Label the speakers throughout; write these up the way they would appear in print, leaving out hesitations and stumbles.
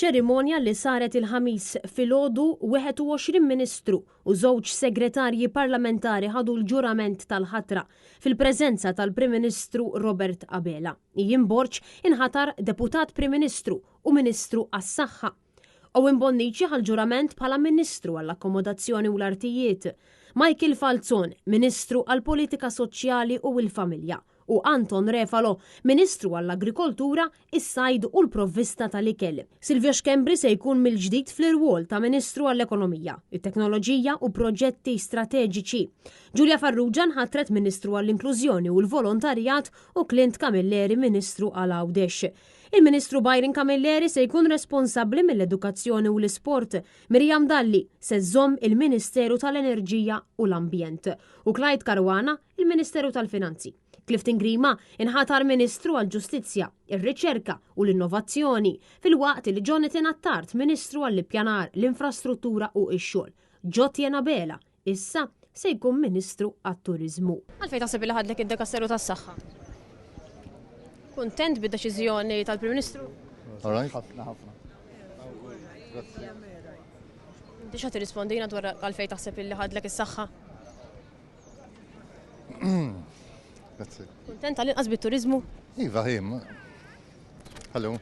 Speaker 1: F'ċerimonja li saret il-Ħamis filgħodu, 21 Ministru u żewġ Segretarji Parlamentari ħadu l-ġurament tal-ħatra fil-preżenza tal-Prim Ministru Robert Abela. Ian Borg inħatar Deputat Prim Ministru u Ministru għas-Saħħa. Owen Bonnici ħa l-ġurament bħala Ministru għall-Akkomodazzjoni u l-Artijiet, Michael Falzon, Ministru għall-Politika Soċjali u l-Familja, u Anton Refalo, Ministru għall-Agrikoltura, is-Sajd u l-Provvista tal-Ikel. Silvio Schembri se jkun mill-ġdid fl-irwol ta' Ministru għall-Ekonomija, it-Teknoloġija u Proġetti Strateġiċi. Julia Farrugia nħatret Ministru għall-Inklużjoni u l-Volontarjat u Clint Camilleri Ministru għal Għawdex. Il-Ministru Byron Camilleri se jkun responsabbli mill-Edukazzjoni u l-Isport, Miriam Dalli se żżomm il-Ministeru tal-Enerġija u l-Ambjent u Clyde Caruana il-Ministeru tal-Finanzi. Clifton Grima inħatar Ministru għall-Ġustizzja, ir-Riċerka u l-Innovazzjoni, filwaqt li Jonathan Attard Ministru għall-Ippjanar, l-Infrastruttura u x-Xogħol. Jotjen Abela Issa se jkun Ministru għat-Turiżmu.
Speaker 2: Għalfejn taħseb li ħadlek id-dekasteru tas-saħħa? Kuntent bid-deċiżjoni tal-Prim Ministru?
Speaker 3: Ħafna ħafna.
Speaker 2: Inti xa tirrispondina dwar għalfejn taħseb li ħadlek is-saħħa?
Speaker 3: Grazzi.
Speaker 2: Kuntent għal-inqas bit-turiżmu?
Speaker 3: Iva, ħim. Hello.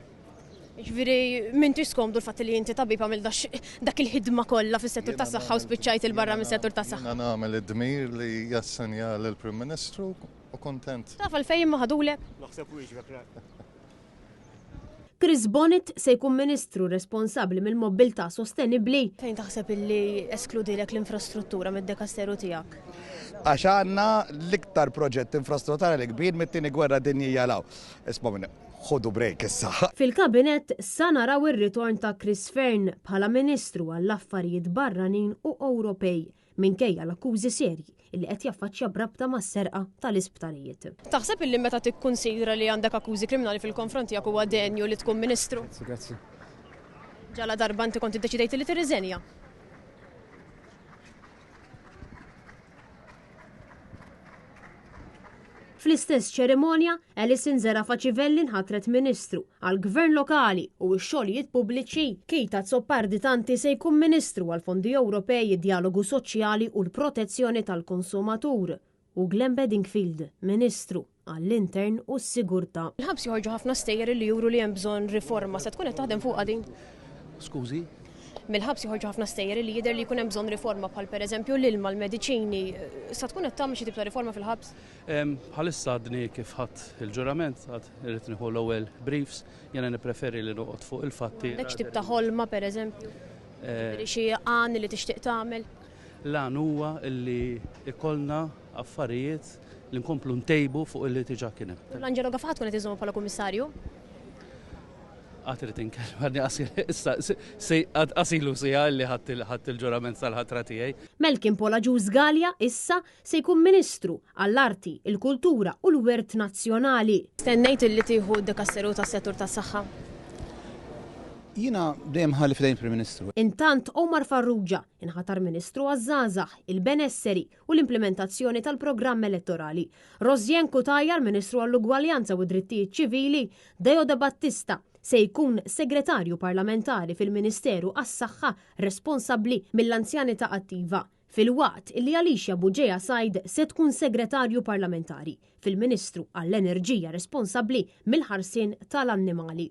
Speaker 2: Ġifieri m'intix skomdu l-fatt li inti tabib għamil dak il-ħidma kollha fis-settur tas-saħħa u spiċċajt il barra mis-settur tas-saħħa.
Speaker 3: Jiena nagħmel id-dmir li jassenja lill-Prim Ministru u kuntent.
Speaker 2: Taf għalfejn imma ħadulek?
Speaker 4: Naħseb wieġbek
Speaker 1: Chris Bonett se jkun Ministru responsabbli mill-mobbiltà sostenibbli.
Speaker 2: Fejn taħseb illi eskludilek l-infrastruttura mid-dekasteru tiegħek?
Speaker 5: Għax għandna l-iktar proġett infrastrutturali kbir mit-tieni gwerra dinjija 'l hawn. Isma' minn ħodu break issa.
Speaker 1: Fil-Kabinett sa naraw ir-ritorn ta' Chris Fearne bħala Ministru għall-Affarijiet Barranin u Ewropej minkejja l-akkużi serji li qed jaffaċċja b'rabta mas-serqa tal-isptarijiet.
Speaker 2: Taħseb illi meta tikkunsidra li għandek akkużi kriminali fil-konfront tiegħek huwa denju li tkun Ministru?
Speaker 4: Grazzi, grazzi.
Speaker 2: Ġala darba inti kont iddeċidejt li tirriżenja.
Speaker 1: Fl-istess ċerimonja, Alison Zerafa Civelli nħatret Ministru għall-Gvern Lokali u x-Xogħlijiet Pubbliċi. Keith Azzopardi Tanti se jkun Ministru għall-Fondi Ewropej, id-Djalogu Soċjali u l-Protezzjoni tal-Konsumatur u Glenn Bedingfield Ministru għall-Intern u s-Sigurtà.
Speaker 2: Mill-ħabs joħorġu ħafna stejjer li juru li hemm bżonn riforma. Se tkun qed taħdem fuqha din?
Speaker 6: Skużi?
Speaker 2: Mill-ħabs joħorġu ħafna stejjer li jidher li jkun hemm bżonn riforma bħal pereżempju l-ilma, l-mediċini. Sa tkun qed tagħmel xi tip ta' riforma fil-ħabs?
Speaker 6: Bħalissa għadni kif ħadt il-ġurament, għad irrid nieħu l-ewwel briefs, jiena nippreferi li noqgħod fuq il-fatti.
Speaker 2: M'għandekx tip ta' ħolma pereżempju? Jiġifieri xi għan li tixtieq tagħmel?
Speaker 6: L-għan huwa li jkollna affarijiet li nkomplu ntejbu fuq illi diġà kien hemm.
Speaker 2: U l-Angelo Gafà tkun qed iżommu bħala Kummissarju?
Speaker 6: Għad irid inkellem, għadni issa qasilu siegħa li ħadt il-ġurament tal-ħatra tiegħi.
Speaker 1: Melkin Paul Agius Galea issa se jkun Ministru għall-Arti, il-Kultura u l-Wirt Nazzjonali.
Speaker 2: Stennejt illi tieħu d-dekasteru tas-settur tas-saħħa?
Speaker 5: Jiena dejjem ħalli f'idejn il-Prim Ministru.
Speaker 1: Intant Omar Farrugia inħatar Ministru għaż-Żgħażagħ, il-Benesseri u l-Implimentazzjoni tal-Programm Elettorali. Rosianne Cutajar Ministru għall-Ugwaljanza u d-Drittijiet Ċivili, Deo Debattista se jkun Segretarju Parlamentari fil-Ministeru għas-Saħħa responsabbli mill-Anzjanità Attiva, filwaqt li Alicia Bugeja Said se tkun Segretarju Parlamentari fil-Ministru għall-Enerġija responsabbli mill-Ħarsien tal-Annimali.